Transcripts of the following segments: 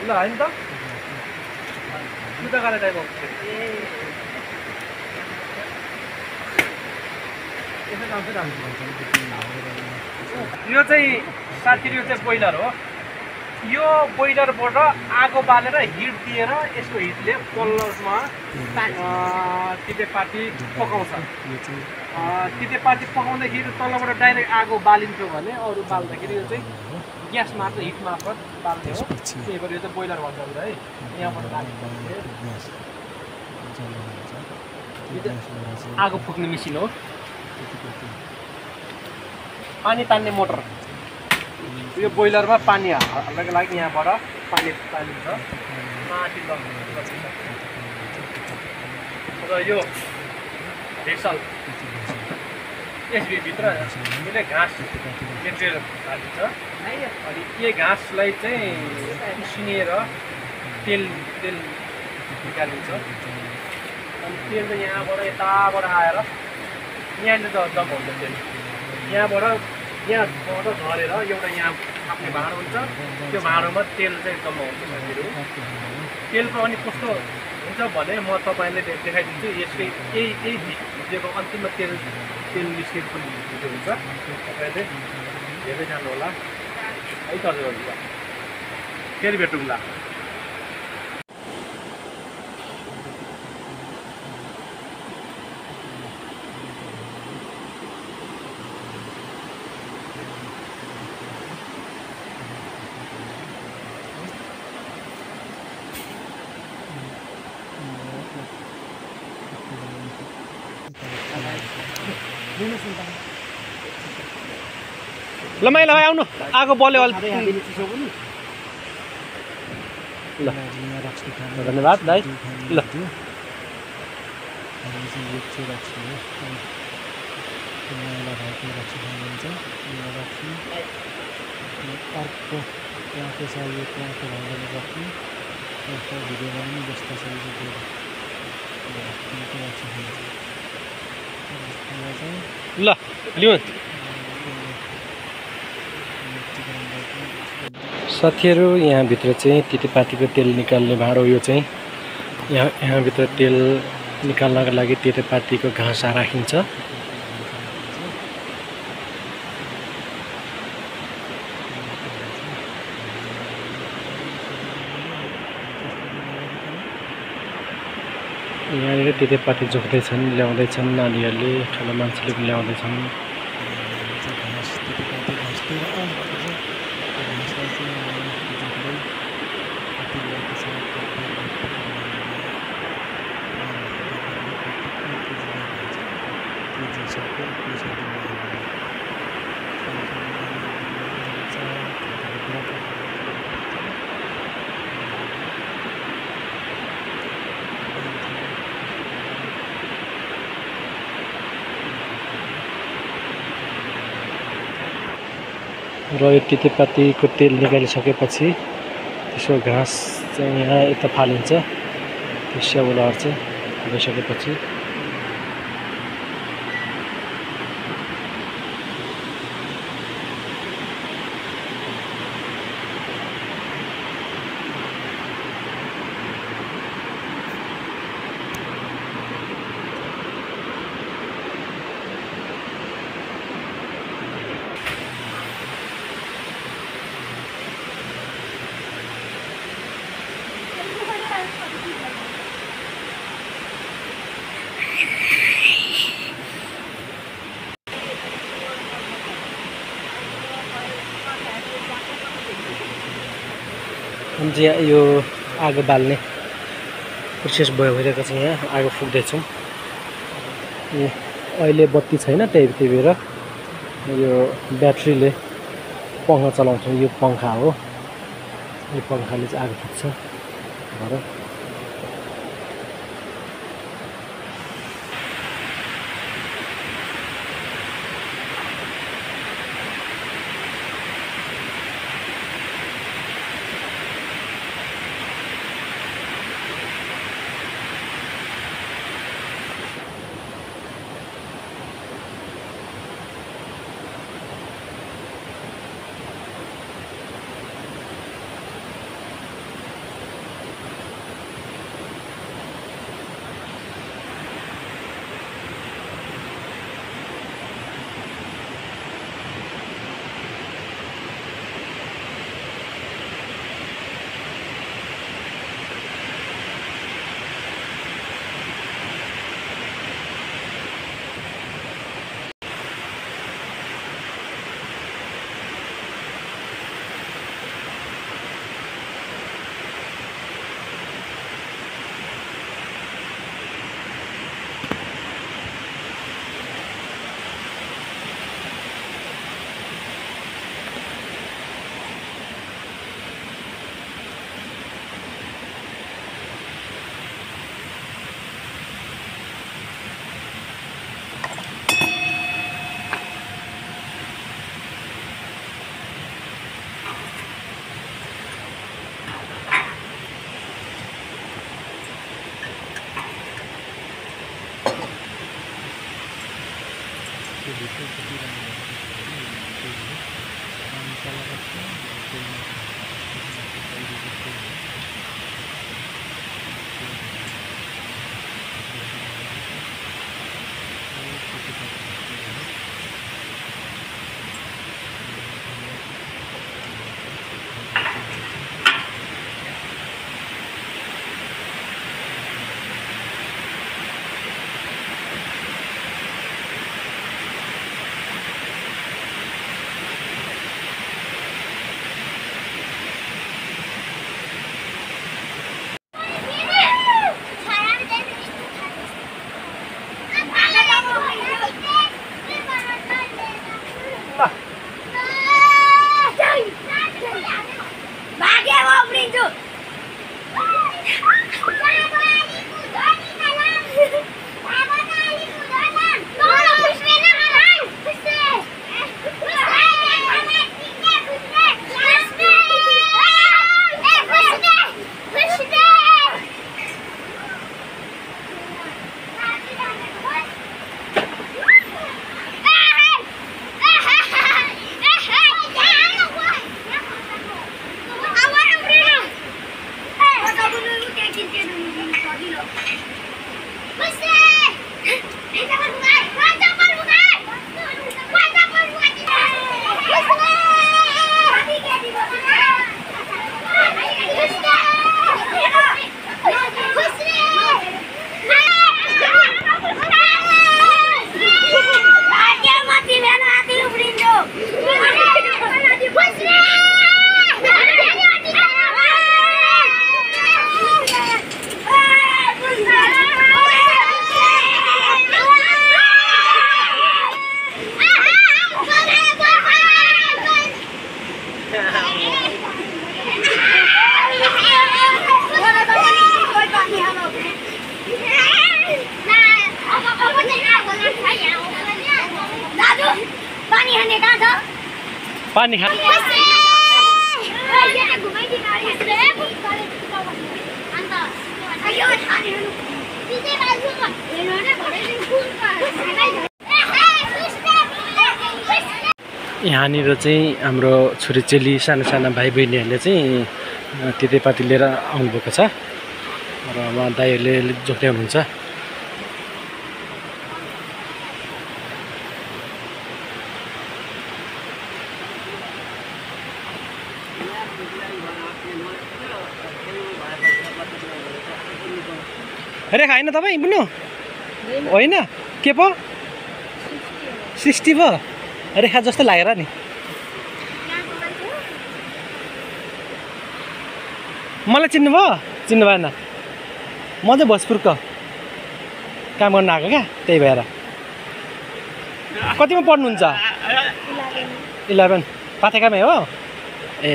ल हैन त जुत्ता गाडा टाइप यो चाहिँ साथीहरु यो चाहिँ बोइलर हो यो बोइलरबाट आगो बालेर हिट दिएर यसको हिटले पल्लरमा तितेपाती पकाउँछ तितेपाती पकाउँदाखेरि तलबाट डाइरेक्ट आगो बालिन्थ्यो भने अरु बाल्दाखेरि यो चाहिँ ग्यास मार्फत हिट मार्फत बाल्ने हो त्यही भएर यो चाहिँ बोइलर भन्छ है यहाँबाट आगो फुक्ने मेसिन हो पानी तान्ने मोटर यो बोइलरमा पानी हाल्नको लागि यहाँबाट पानी तानिन्छ माथि र यो भेसल यसले भित्र यसले घाँस मेटेरियल हालिन्छ अनि यो घाँसलाई चाहिँ उसिनेर तेल निकालिन्छ अनि तेल चाहिँ यहाँबाट यताबाट आएर यहाँले जम्प हुन्छ तेल यहाँबाट झरेर एउटा यहाँ आफ्नो भाँडो हुन्छ त्यो भाँडोमा तेल चाहिँ जम्मा हुन्छ साथीहरु तेलको अनि कस्तो हुन्छ भने म तपाईलाई देखाइदिन्छु यसले यही भिडियोको अन्तिममा तेल निस्केको भिडियो हुन्छ तपाईले हेर्दै जानु होला है त फेरि भेटौँला ल माइला भाइ आउनु आगो बल्यो अलि ल धन्यवाद दाइ ल ल लिऊ साथीहरु यहाँ भित्र चाहिँ तितेपातीको तेल निकाल्ने भाँडो यो चाहिँ यहाँ भित्र तेल निकाल्नका लागि तितेपातीको घाँस राखिन्छ यहाँनिर तितेपाती जोख्दैछन् ल्याउँदैछन् नानीहरूले ठुलो मान्छेले पनि ल्याउँदैछन् र यो तितेपातीको तेल निकालिसकेपछि त्यसको घाँस चाहिँ यहाँ यता फालिन्छ त्यो स्याउलाहरू चाहिँ भइसकेपछि यो आगो बाल्ने प्रोसेस भइरहेको छ यहाँ आगो फुक्दैछौँ अहिले बत्ती छैन त्यही भएर यो ब्याट्रीले पङ्खा चलाउँछौँ। यो पङ्खा हो, यो पङ्खाले चाहिँ आगो फुक्छ घर। पानी खा यहाँनिर चाहिँ हाम्रो छोरीचेली साना साना भाइ बहिनीहरूले चाहिँ तितेपाती लिएर आउनुभएको छ र उहाँ दाइहरूले जोख्दै हुनुहुन्छ। अरे खाएन तपाईँ बुन्नु होइन के पो 60 पो रेखा जस्तो लागेर नि मलाई चिन्नुभयो चिन्नु भएन म चाहिँ भोजपुरको काम गर्न आएको क्या त्यही भएर कतिमा पढ्नुहुन्छ? 11 पाथेकामै हो? ए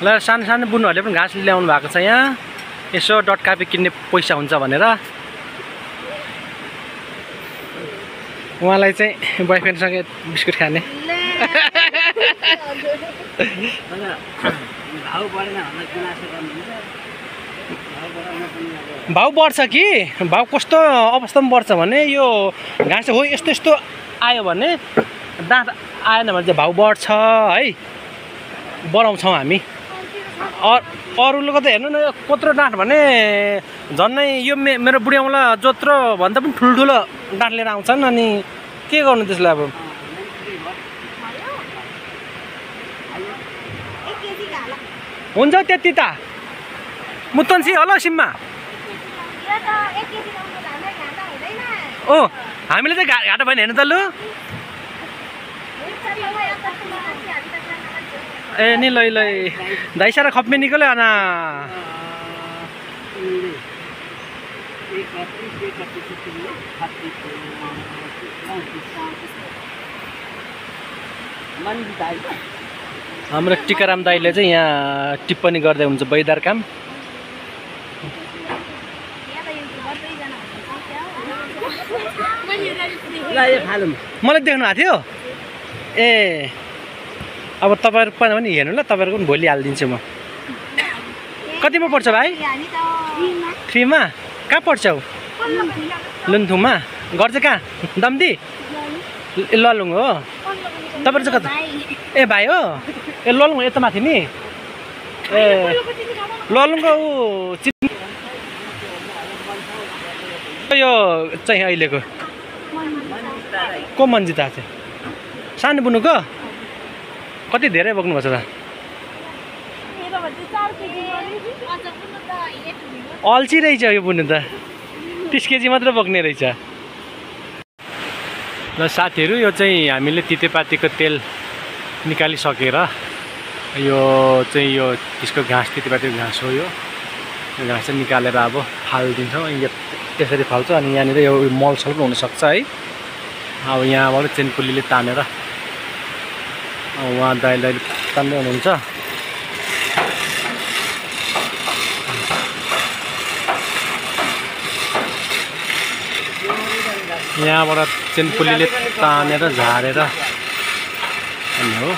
ल सानो सानो बुनुहरूले पनि घाँस ल्याउनु भएको छ यहाँ यसो डट कापी किन्ने पैसा हुन्छ भनेर उहाँलाई चाहिँ बोयफ्रेन्डसँग बिस्कुट खाने भाउ बढ्छ कि भाउ कस्तो अवस्थामा बढ्छ भने यो घाँस हो यस्तो यस्तो आयो भने दाँत आएन भने चाहिँ भाउ बढ्छ है बढाउँछौँ हामी अरूले त हेर्नु न यो कत्रो डाँठ भने झन्नै यो मेरो बुढियाउला जोत्रो भन्दा पनि ठुल्ठुलो डाँठ लिएर आउँछन् अनि के गर्नु त्यसलाई अब हुन्छ त्यति त मुतन्सी होला सिममा ओ हामीले चाहिँ घाटा भएन हेर्नु त लु ए नि लै लै दाइ सारा खप्मे निकल्यो आना हाम्रो टिकाराम दाइले चाहिँ यहाँ टिप्पणी गर्दै हुन्छ बैदार काम मलाई देख्नु भएको थियो ए अब तपाईँहरू पनि हेर्नु ल तपाईँहरूको पनि भोलि हालिदिन्छु म कतिमा पढ्छ भाइ 3 मा कहाँ पढ्छौ लुन्थुङमा घर चाहिँ कहाँ दम्दी ललुङ हो तपाईँहरू चाहिँ कता ए भाइ हो ए ललुङ यता माथि नि ए ललुङको यो चाहिँ अहिलेको को मन्जिता चाहिँ सानो बुनुको कति धेरै बोक्नुपर्छ त अल्छी रहेछ यो बुनु त 30 केजी मात्र बोक्ने रहेछ ल साथीहरू यो चाहिँ हामीले तितेपातीको तेल निकालिसकेर यो चाहिँ यो त्यसको घाँस तितेपातीको घाँस हो यो घाँस चाहिँ निकालेर अब फालिदिन्छौँ यो त्यसरी फाल्छ अनि यहाँनिर यो मलसल पनि हुनसक्छ है अब यहाँबाट चेनपुलीले तानेर उहाँ दाइले तान्दै हुनुहुन्छ यहाँबाट चेनपुलीले तानेर झारेर अनि हो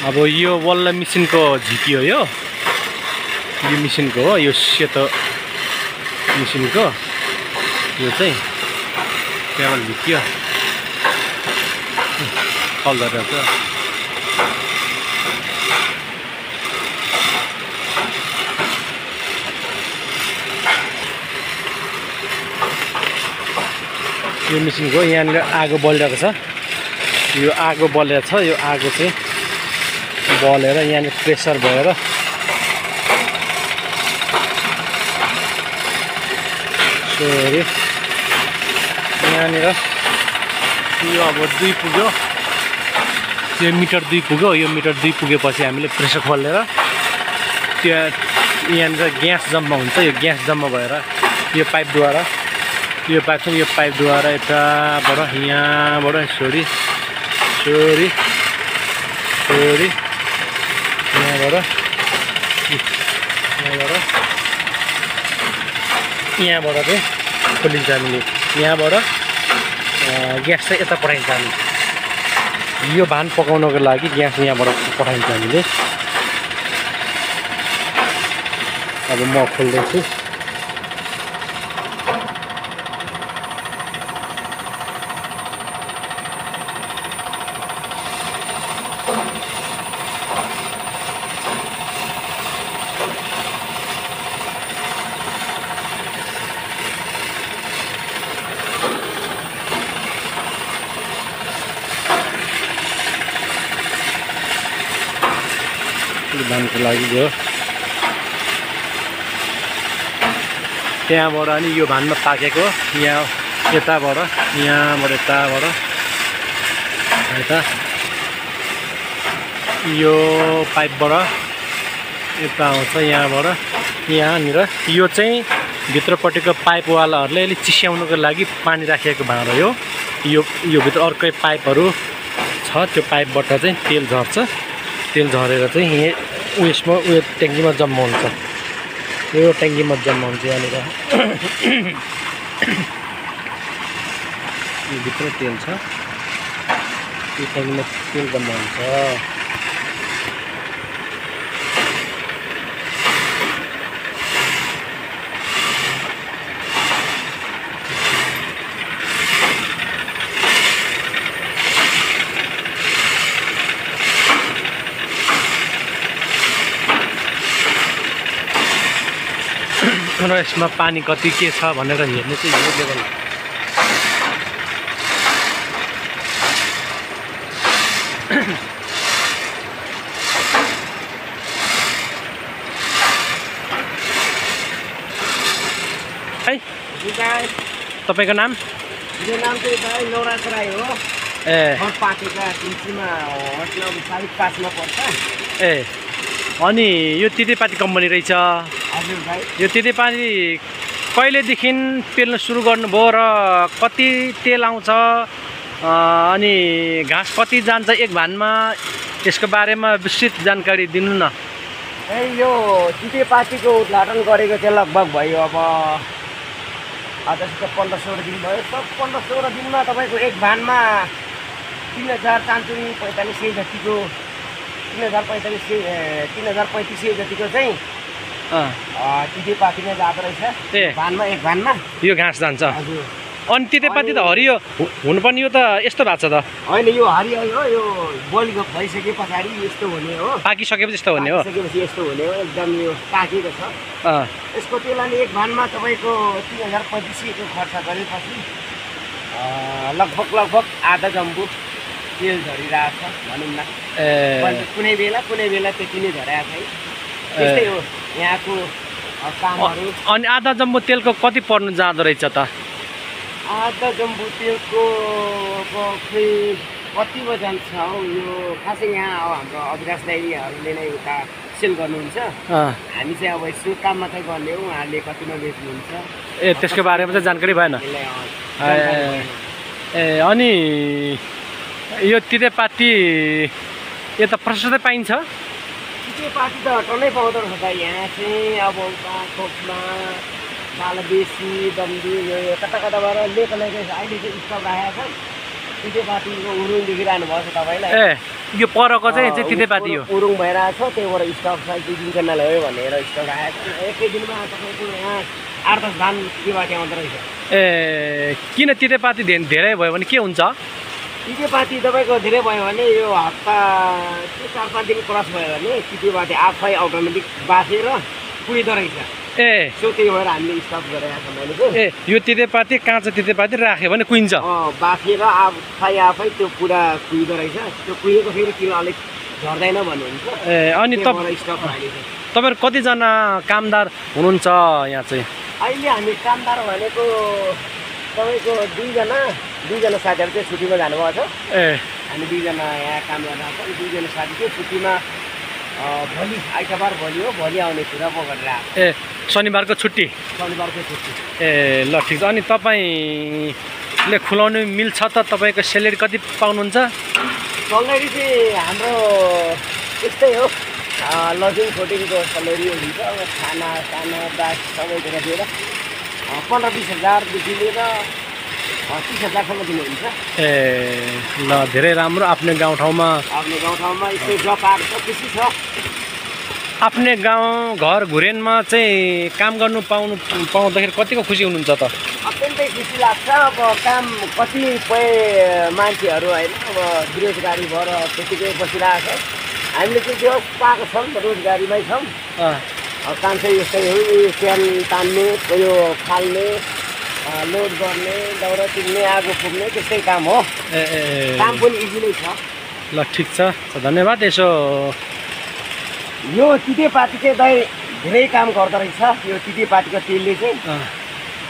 अब यो वल्ल मिसिनको झिकी हो यो मिसिनको हो यो सेतो मिसिनको यो चाहिँ त्यहाँबाट झिकियो कलर यो मिसिनको यहाँनिर आगो बलिरहेको छ यो आगो बलेर छ यो आगो चाहिँ बलेर यहाँनिर प्रेसर भएर सरी यहाँनिर यो अब 2 पुग्यो यो मिटर 2 पुग्यो यो मिटर 2 पुगेपछि हामीले प्रेसर खोलेर त्यहाँ यहाँनिर ग्यास जम्मा हुन्छ यो ग्यास जम्मा भएर यो पाइपद्वारा यो पाइपद्वारा यताबाट यहाँबाट छोरी यहाँबाट चाहिँ खोलिन्छ हामीले यहाँबाट ग्यास चाहिँ यता पठाइन्छ हामी यो भान पकाउनको लागि ग्यास यहाँबाट पठाइन्छ हामीले अब म खोल्दैछु धानको लागि गयो त्यहाँबाट अनि यो भानमा पाकेको यहाँ यताबाट यताबाट यता यो पाइपबाट यता आउँछ यहाँबाट यहाँनिर। यो चाहिँ भित्रपट्टिको पाइपवालाहरूले अलिक चिस्याउनुको लागि पानी राखेको भाँडो हो यो भित्र अर्कै पाइपहरू छ, त्यो पाइपबाट चाहिँ तेल झर्छ। तेल झरेर चाहिँ यहाँ उयसमा उयो ट्याङ्कीमा जम्मा हुन्छ, यो ट्याङ्कीमा जम्मा हुन्छ यहाँनिर। यो भित्र तेल छ, यो ट्याङ्कीमा तेल जम्मा हुन्छ। र यसमा पानी कति के छ भनेर हेर्ने चाहिँ यो लेभल। है तपाईँको नाम? मेरो नाम चाहिँ भाइ नवराज राई हो। पाकेका तिमीमा होटल 5.5 पर्छ। ए अनि यो तितेपाती कम्पनी रहेछ। हजुर भाइ। यो तितेपाती कहिलेदेखि पेल्न सुरु गर्नुभयो र कति तेल आउँछ अनि घाँस कति जान्छ एक भानमा, यसको बारेमा विस्तृत जानकारी दिनु न। यो तितेपातीको उद्घाटन गरेको चाहिँ लगभग भयो अब जस्तो 15-16 दिन भयो। 15-16 दिनमा तपाईँको एक भानमा 3,445 जतिको 3,3500 जतिको चाहिँ तितेपाती नै जाँदो रहेछ। भानमा एक भानमा यो घाँस जान्छ। हजुर। अनि तितेपाती त हरियो हुनुपर्ने, यो त यस्तो भएको छ त? होइन, यो हरियो हो। यो बलिको भइसके पछाडि यस्तो हुने हो, पाकिसकेपछि यस्तो हुने हो। पाकिसकेपछि यस्तो हुने हो, एकदम यो पाकेको छ। यसको तेल अनि एक भानमा तपाईँको 3,035 खर्च गरेपछि लगभग आधा जम्बु तेल झरिरहेको छ भनौँ न। कुनै बेला त्यति नै झरेको छैन। त्यस्तै हो यहाँको कामहरू। अनि आधा जम्बु तेलको कति पर्नु जाँदो रहेछ त? आधा जम्बु तेलको कतिमा जान्छ हौ यो खासै यहाँ हाम्रो अविनाश दाइहरूले नै उता सेल गर्नुहुन्छ। हामी चाहिँ अब यसो काम मात्रै गर्ने हो, उहाँहरूले कतिमा बेच्नुहुन्छ। ए त्यसको बारेमा चाहिँ जानकारी भएन। ए अनि यो तितेपाती यता प्रशस्तै पाइन्छ? तितेपाती त टन्नै पाउँदो रहेछ त यहाँ चाहिँ। अब खोपमा बालबेसी दम्दी यो कता कताबाट लिएको अहिले चाहिँ स्टक राखेको छ। तितेपातीको उरुङ देखिरहनु भएको छ तपाईँलाई। ए यो परको चाहिँ तितेपाती हो, उरुङ भइरहेको छ, त्यहीबाट स्टक छ। 2 दिन गर्न ल्यायो भनेर स्टक राखेको छ। एकै दिनमा तपाईँको यहाँ 8-10 धान तितेपाती आउँदो रहेछ। ए किन तितेपाती धेरै भयो भने के हुन्छ? तितेपाती तपाईँको धेरै भयो भने यो हप्ता 4-5 दिन क्रस भयो भने तितेपाती आफै अटोमेटिक बाँचेर कुहिँदो रहेछ। ए सो त्यही भएर हामीले स्टक गरेको छ मैले चाहिँ। ए यो तितेपाती काँचो तितेपाती राख्यो भने कुहिन्छ? बाँचेर आफै त्यो पुरा कुहिँदो रहेछ। त्यो कुहिएको फेरि किलो अलिक झर्दैन भन्नुहुन्छ। ए अनि स्टक तपाईँहरू कतिजना कामदार हुनुहुन्छ यहाँ चाहिँ? अहिले हामी कामदार भनेको तपाईँको 2जना साथीहरू चाहिँ छुट्टीमा जानुभएको छ। ए हामी 2जना यहाँ काम गर्दा 2जना साथी चाहिँ छुट्टीमा भोलि आइतबार भोलि हो, भोलि आउने कुरा पो गरेर आएको। ए शनिबारको छुट्टी? शनिबारको छुट्टी। ए ल ठिक छ। अनि तपाईँले खुलाउनु मिल्छ त? तपाईँको सेलेरी कति पाउनुहुन्छ? सेलेरी चाहिँ हाम्रो यस्तै हो, लजिङ फुडिङको सेलेरी हुन्छ। अब खाना दास सबै कुरा दिएर 15-20 हजारदेखि लिएर 30 हजारसम्म दिनुहुन्छ। ए ल धेरै राम्रो। आफ्नै गाउँठाउँमा यस्तै जब आएको छ, खुसी छ। आफ्नै गाउँ घर घुरेनमा चाहिँ काम गर्नु पाउँदाखेरि कतिको खुसी हुनुहुन्छ त? अत्यन्तै खुसी लाग्छ। अब काम कतिपय मान्छेहरू होइन अब बेरोजगारी भएर त्यतिकै बसिरहेको छ। हामीले चाहिँ त्यो पाएको छौँ, रोजगारीमै छौँ। काम चाहिँ यस्तै हो, स्यान तान्ने, यो फाल्ने, लोड गर्ने, दाउरा तिर्ने, आगो फुक्ने, त्यस्तै काम हो। काम पनि इजी नै छ। ल ठिक छ, धन्यवाद। यसो यो तितेपाती चाहिँ धेरै काम गर्दो रहेछ। यो तितेपातीको तेलले चाहिँ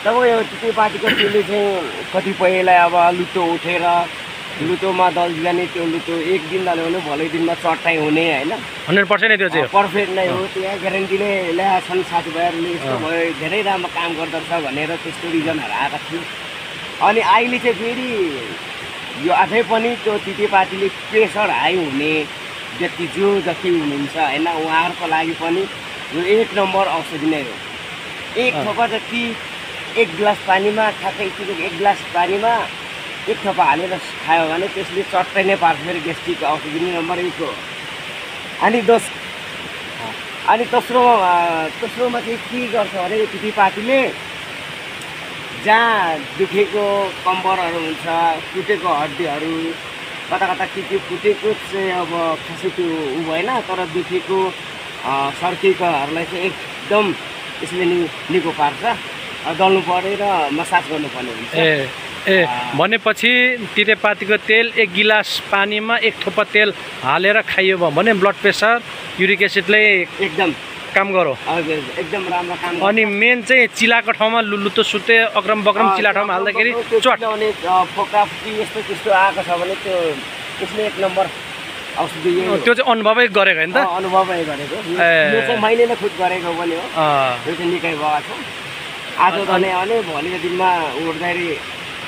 जब यो तितेपातीको तेलले चाहिँ कतिपयलाई अब लुटो उठेर लुतोमा दल जाने त्यो लुतो एक दिन दल्यो भने भोलि दिनमा चट्टाइ हुने होइन 100% नै त्यो चाहिँ पर्फेक्ट नै हो। त्यहाँ ग्यारेन्टीले ल्याएका छन् साथीभाइहरूले यस्तो भयो धेरै राम्रो काम गर्दछ भनेर त्यस्तो रिजनहरू आएका थियो। अनि अहिले चाहिँ फेरि यो आफै पनि त्यो तितेपातीले प्रेसर हाई हुने व्यक्ति जो जति हुनुहुन्छ होइन उहाँहरूको लागि पनि यो 1 नम्बर औषधि नै हो। एक थोपा जति 1 गिलास पानीमा ठ्याक्कै 1 गिलास पानीमा 1 थोपा हालेर खायो भने त्यसले चट्टै नै पार्छ। फेरि ग्यास्ट्रिक औषधि नम्बर 1 हो। अनि दोस्रोमा चाहिँ के गर्छ भने तितेपातीले जहाँ दुखेको कम्बरहरू हुन्छ टुटेको हड्डीहरू कता कता के फुटेको चाहिँ अब खासै त्यो उ भएन तर दुखेको सर्केकोहरूलाई चाहिँ एकदम यसले निको पार्छ। दल्नु पऱ्यो र मसाज गर्नुपर्ने हुन्छ। भनेपछि तितेपातीको तेल 1 गिलास पानीमा 1 थोपा तेल हालेर खाइयो भने ब्लड प्रेसर युरिक एसिडले एकदम काम गरो। एकदम राम्रो काम। अनि मेन चाहिँ चिलाको ठाउँमा लुतो सुते अक्रम बक्रम चिला ठाउँमा हाल्दाखेरि चट अनि फोकाफुकी यस्तो त्यस्तो आएको छ भने त्यो त्यसले 1 नम्बर औषधि त्यो चाहिँ अनुभवै गरेको होइन त? अनुभवै गरेको। यो चाहिँ मैले नै खुद गरेको पनि हो। यो चाहिँ निकै भएको छ। आज भने भोलिको दिनमा उठ्दाखेरि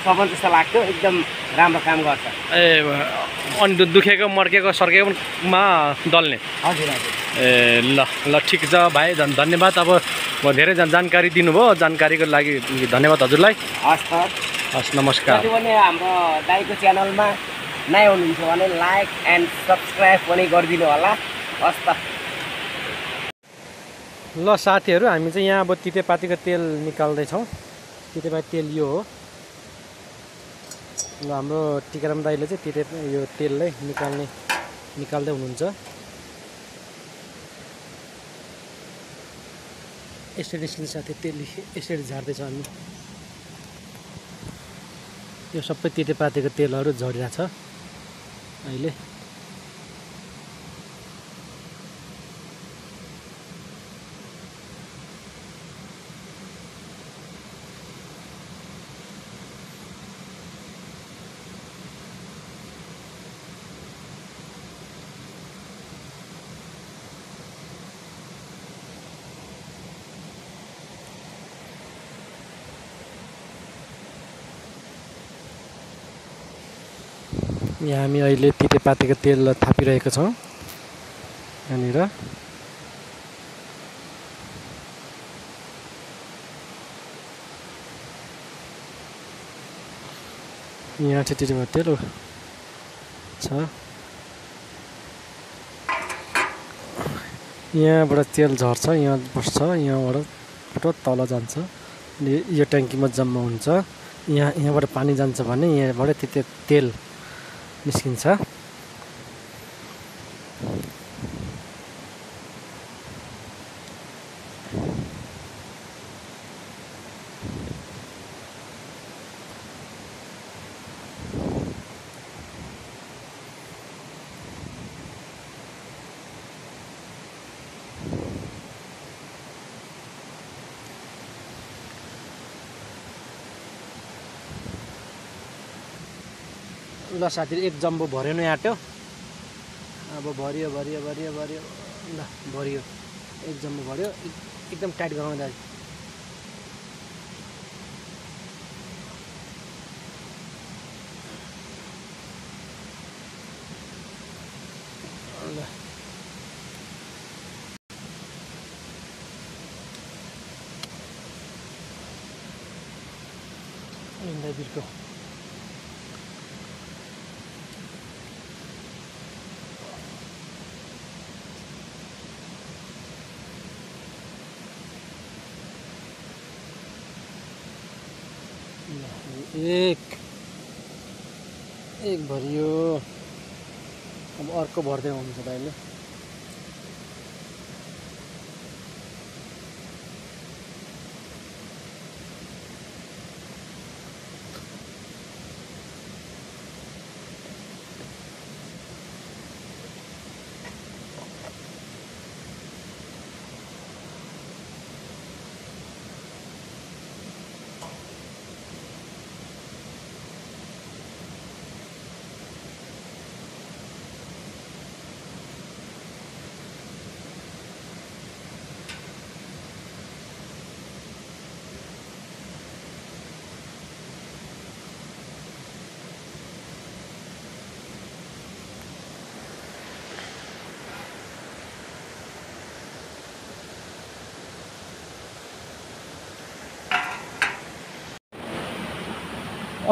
सबन जस्तो लाग्थ्यो। एकदम राम्रो काम गर्छ। अनि दुखेको मर्केको सर्केकोमा दल्ने। हजुर हजुर। ल ठिक छ भाइ धन्यवाद। अब धेरै जानकारी दिनुभयो। जानकारीको लागि धन्यवाद हजुरलाई। हस् नमस्कार। पनि हाम्रो दाइको च्यानलमा नयाँ हुनुहुन्छ भने लाइक एन्ड सब्सक्राइब पनि गरिदिनु होला। हस् त। ल साथीहरू हामी चाहिँ यहाँ अब तितेपातीको तेल निकाल्दैछौँ। तितेपाती तेल यो हो। ल हाम्रो टिकाराम दाइले चाहिँ यो तेललाई निकाल्दै हुनुहुन्छ। यसरी निस्किन्छ साथी तेल यसरी झार्दैछ हामी। यो सबै तितेपातीको तेलहरू झरिरहेछ अहिले। यहाँ हामी अहिले तितेपातीको तेल थापिरहेको छौँ यहाँनिर। यहाँ चाहिँ तितेपाती तेल छ। यहाँबाट तेल झर्छ, यहाँ बस्छ, यहाँबाट तल जान्छ। यो ट्याङ्कीमा जम्मा हुन्छ। यहाँबाट पानी जान्छ भने यहाँबाट तेल निस्किन्छ। ल साथी एक जम्बो भर्यो नै आँट्यो। अब भरियो ल भरियो। एक जम्बो भर्यो। एकदम टाइट गराउनु दाजु। ल बिर्को एक भरियो। अब अर्को भर्दै हुनुहुन्छ दाइले।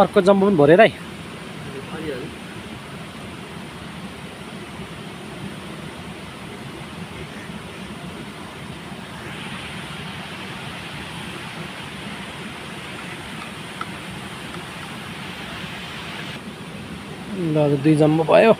अर्को जम्बो पनि भरेर है ल 2 जम्बो भयो